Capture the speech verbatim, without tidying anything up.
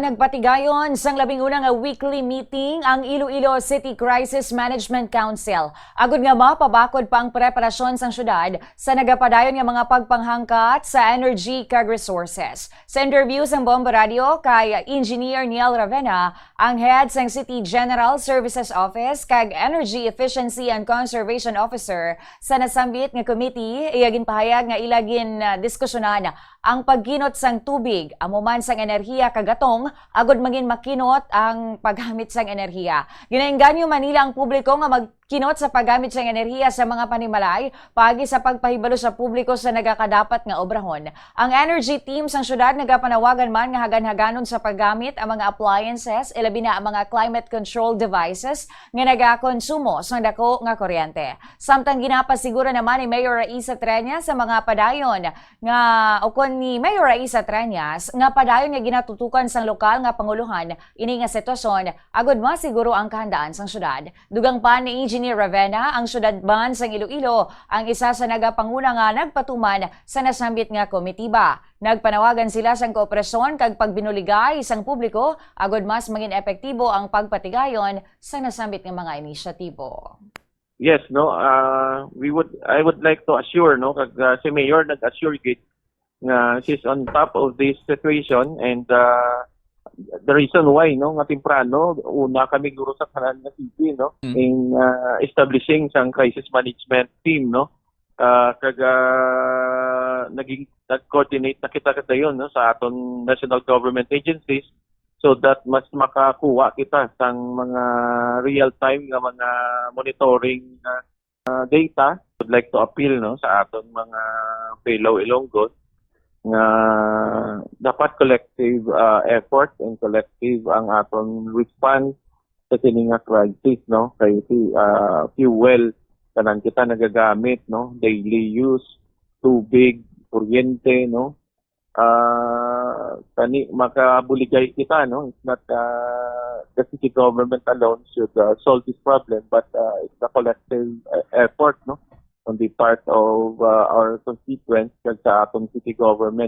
Nagpatigayon sang labing una nga weekly meeting ang Iloilo City Crisis Management Council, agud nga mapabakod pa ang preparasyon sang syudad sa nagapadayon nga mga pagpanghangkat sa energy kag resources. Sa interview sang Bombo Radio kay Engineer Niel Ravena, ang head sang City General Services Office kag Energy Efficiency and Conservation Officer sa nasambit nga committee, iya ginpahayag nga ila gin, ah, diskusyonan ang pagkinot sang tubig, amo man sang enerhiya kag gatong, agud mangin makinot ang paggamit sang enerhiya. Ginaengganyo man nila ang publiko nga magkinot sa paggamit sang enerhiya sa mga panimalay, paagi sa pagpahibalo sa publiko sa nagakadapat nga obrahon. Ang energy team sang syudad nagapanawagan man nga hagan-haganon sa paggamit ang mga appliances, ilabi na ang mga climate control devices nga nagakonsumo sang dako nga kuryente. Samtang ginapasiguro naman ni Mayor Raisa Treñas sa mga padayon nga, ukon ni Mayor Raisa Treñas, nga padayon nga ginatutukan sang lokal nga pangulohan ini nga sitwasyon, agud masiguro ang kahandaan sang syudad. Dugang pa ni Engineer Ravena, ang syudad man sang Iloilo ang isa sa nagapanguna nga nagpatuman sa nasambit nga komitiba. Nagpanawagan sila sang kooperasyon kag pagbinuligay sang publiko agud mas mangin epektibo ang pagpatigayon sa nasambit nga mga inisyatibo. Yes, no. Uh, we would I would like to assure, no, kag uh, si Mayor nag-assure gid nga she's on top of this situation, and uh, the reason why, no, nga temprano una kami guro sa tanan nga city, no, Mm. in uh, establishing sang crisis management team, no. Uh, kag uh, naging nag-coordinate na kita kadayon, no, sa aton national government agencies so that mas makakuha kita sang mga real-time nga mga monitoring uh, uh, data. Would like to appeal, no, sa aton mga fellow Ilonggon nga dapat collective uh, effort and collective ang aton response sa sini nga crisis, no, kay si uh, fuel, tanan kita nagagamit, no, daily use, tubig, kuryente, no. Uh, kani makabuligay kita, no. It's not uh, the city government alone should uh, solve this problem, but uh, it's a collective uh, effort, no, on the part of uh, our constituents kag sa aton city government.